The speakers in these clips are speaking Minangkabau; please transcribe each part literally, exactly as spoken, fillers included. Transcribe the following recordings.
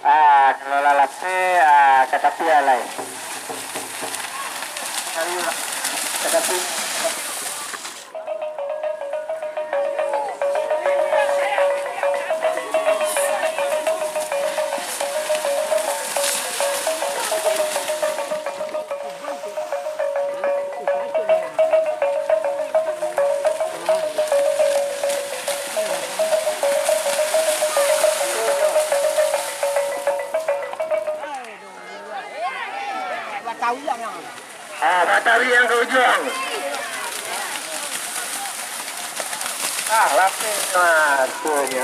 Ah, kalau lah lapeh, ah, ka tapi alai. Ka tapi. Ah, Batawi yang ka ujuang. Ah, lapeh. Ah, tu nyo.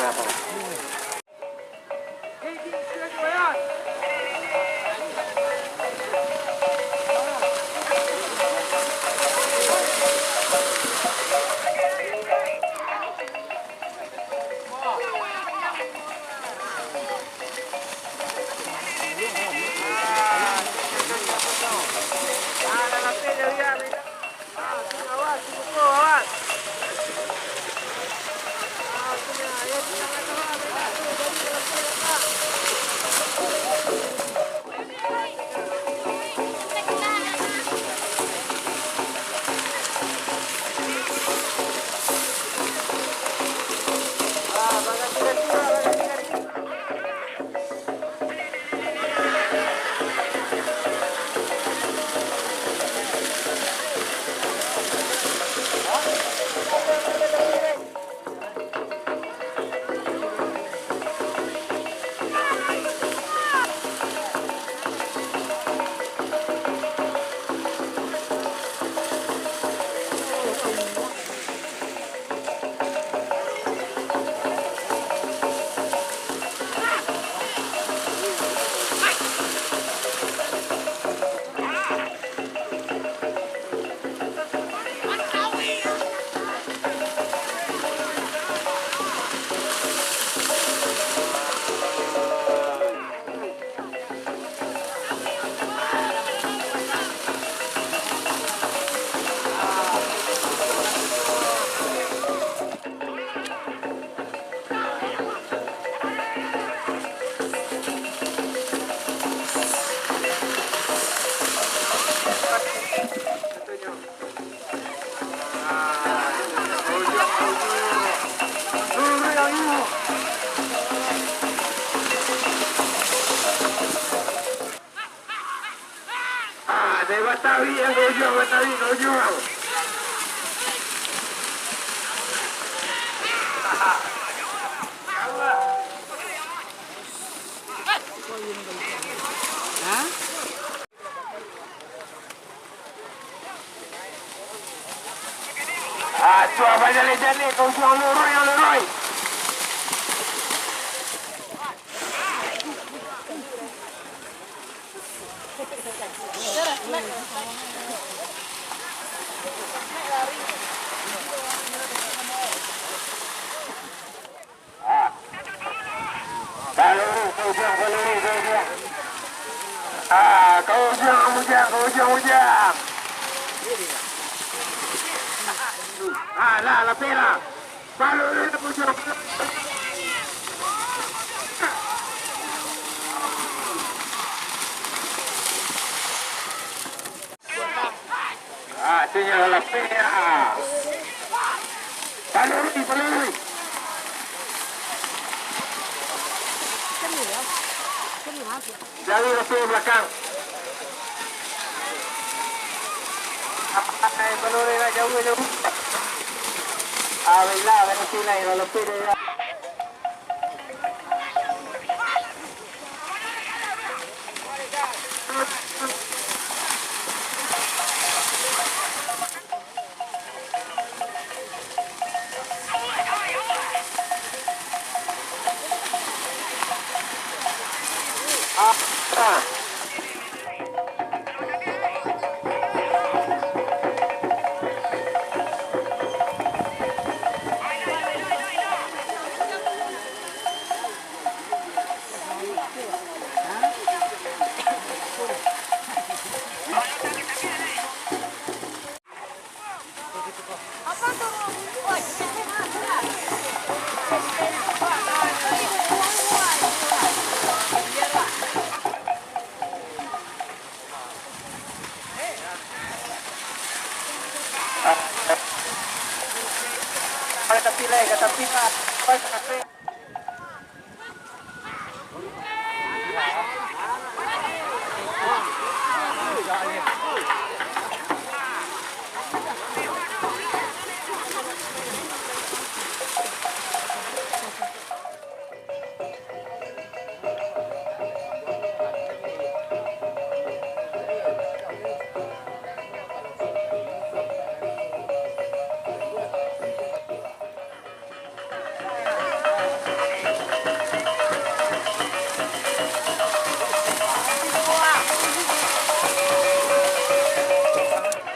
Ah, dari Batawi yang ka ujuang, Batawi ka ujuang. Ah, tu abang jaleh-jaleh ka ujuang, lurui, yang lurui. Baluri, ka ujuang, baluri, ka ujuang. Ah, ka ujuang, Bujang, ka ujuang, Bujang. Ah, lah, lapeh lah. Baluri, ka ujuang. Sinyal lapehnya. Palui, palui. Jauh lapeh belakang. Ai, palui lah jauh, jauh. Ah, baiklah, berhenti lah, lapeh dia. Tapi lai, tapi lah.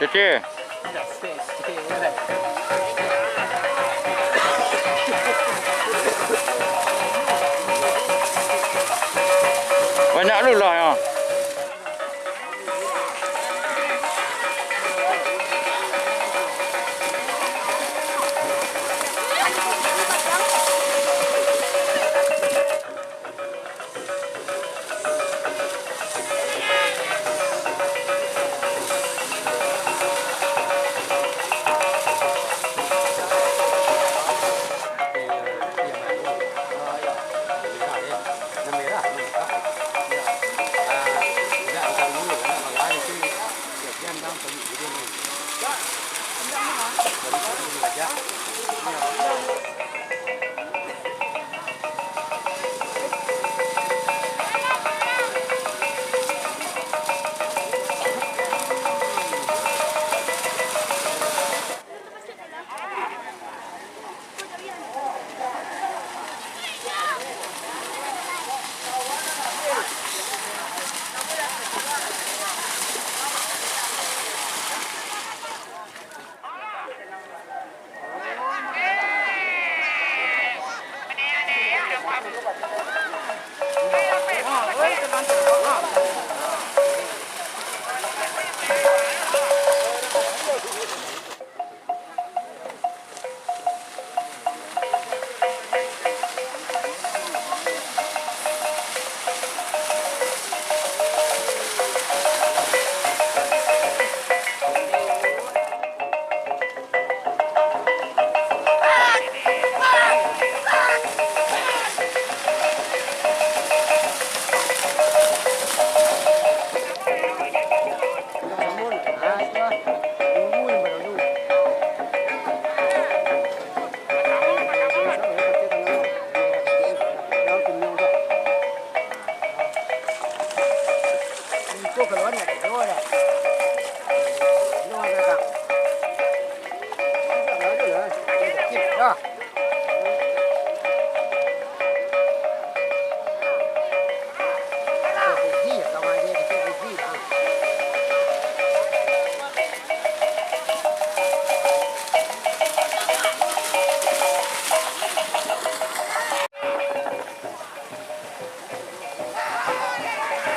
Cece. Banyak lu lah, ya.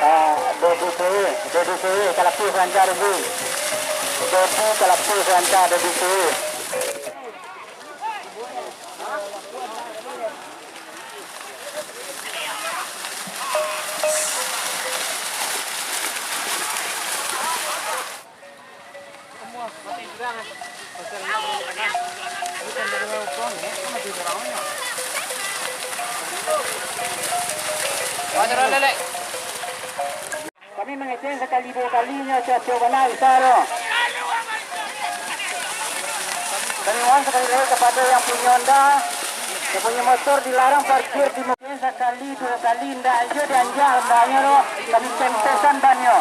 Ah, Dedi Suwi, Dedi Suwi, ka lapeh Fanta Dedi. Dedi ka lapeh Fanta, Dedi Suwi. Kami mangecek sakali duo kalinyo, siap-siap bana bisa tu. Kami mohon sakali lagi kepada yang punya Honda, yang punya motor dilarang parkir di. Sakali duo kali ndak ajo dianjak Hondanyo tu, kami kempesan bannyo.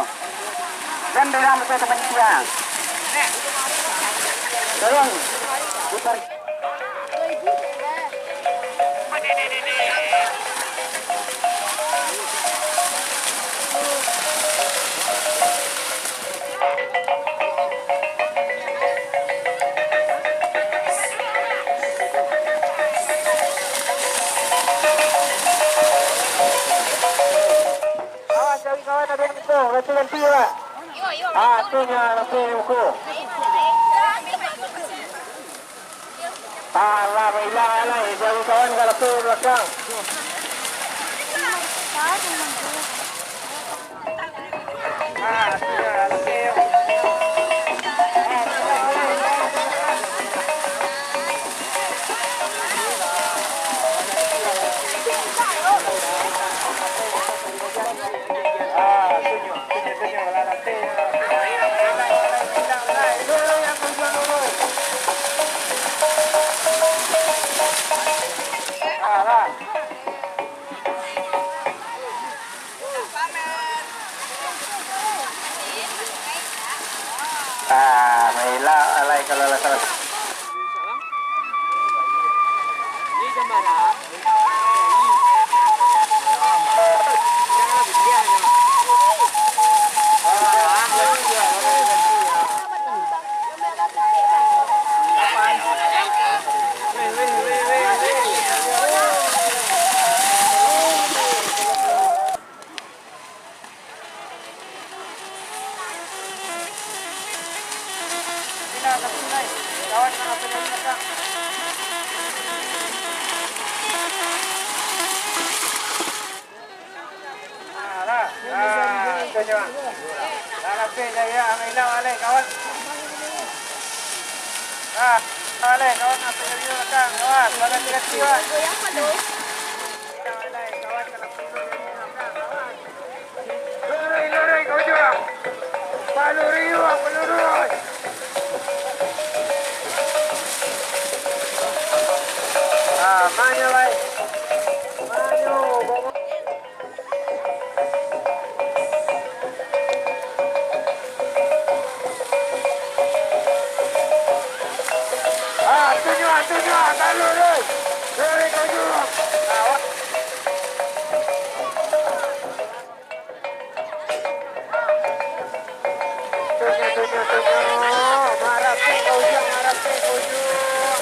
Dan bilang betul teman siang. Tolong diper- Awas, cari kawan, ada yang muka. Ganti-ganti, Pak. Ah, tu nya, nanti muka. Alah, baiklah, alah. Jauh kawan ka lapeh balakang. Ah, baiklah, alai kalau lah salah. Alah, ah, tu nyo. Dah lapeh jariah, ang ilau alai, kawan. Ah, alai, kawan, apa jadi belakang, kawan. Baganti-ganti, kawan. Ilau alai, kawan, kalau perlu jadi belakang, kawan. Luruih, luruih, ka ujuang. Paluruih, paluruih. Ah, maju, baik. Maju, baik. Ah, tunjuk, tunjuk, talu, Roy. Roy, tunjuk. Ah, wa-, tunjuk, tunjuk, tunjuk. Marapek ka ujuang, marapek ka ujuang.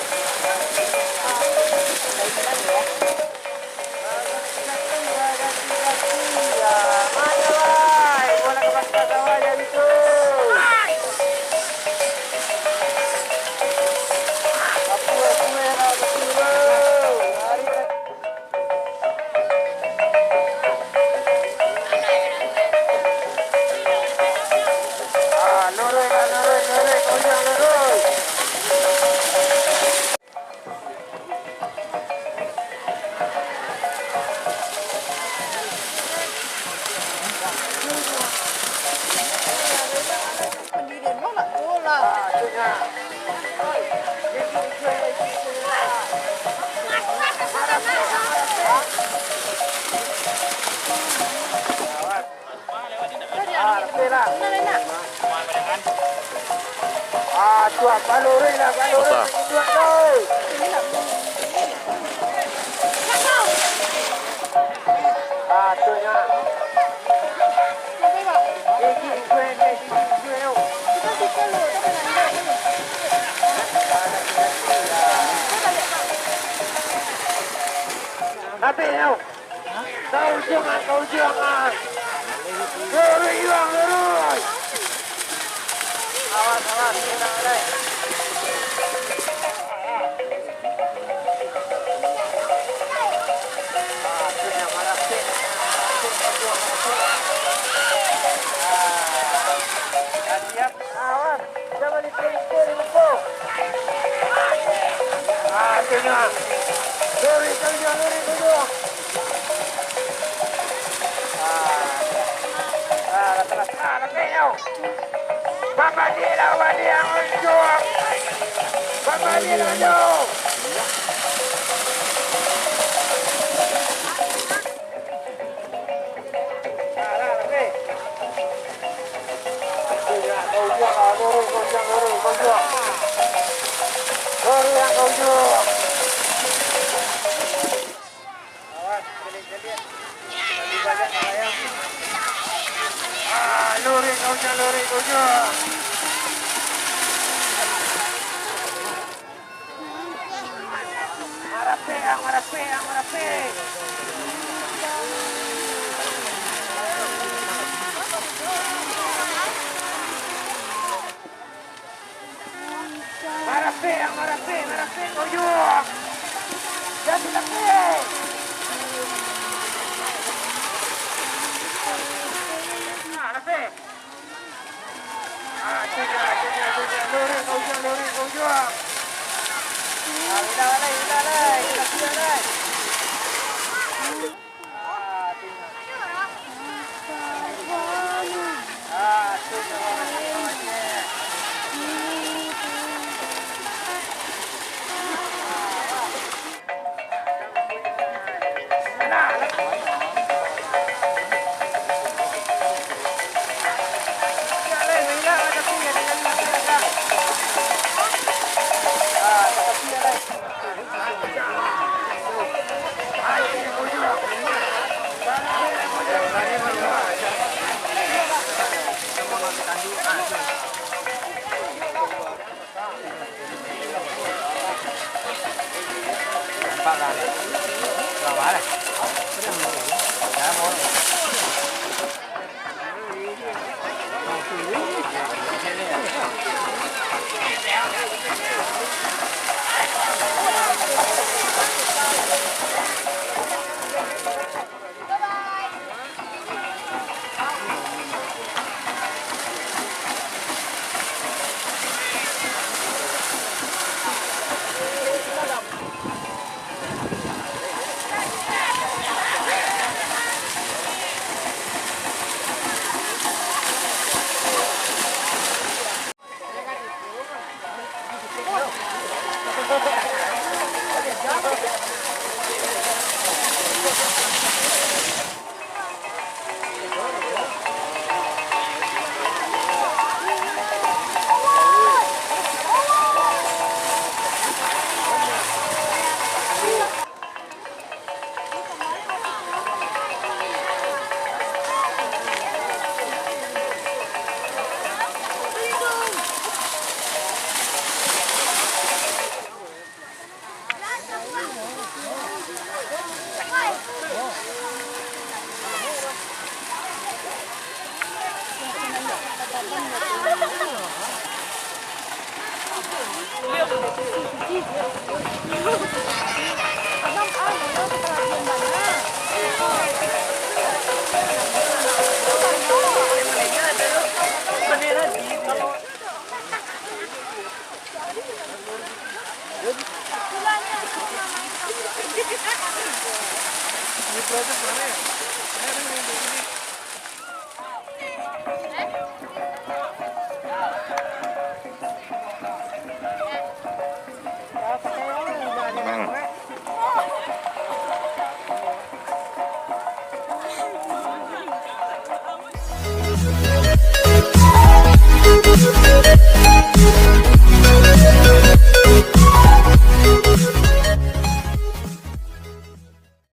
Ah, tu apa lori lah, apa lori. Tuan tu. Ah, tu nya. Gigi gue, gigi gue. Habis, yo. Ka ujuang, ka ujuang, ah. Lurus, Iwang, lurus. Awas, awas, tenang, Alai. Ah, tu yang marah, tu. Ah, siap. Awas, jangan dipikir. Lurih ka ujuang, lurih ka ujuang. Ah. Ah, lah, lah, lah, lah, lah. Babaliak lah, baliak ujuang. Babaliak lah, ujuang. Lurih ka ujuang, lurih ka ujuang. Marapek, ah, marapek, ah, marapek. Marapek, ah, marapek, marapek, ujuang. Jadi lapek. Marapek. Ah, tu je, tu je, tu je. Lurih ka ujuang, lurih ka ujuang. Ah, udah, lai, udah, lai. Udah, udah, lai. Ah, tu je. Ah, tu je.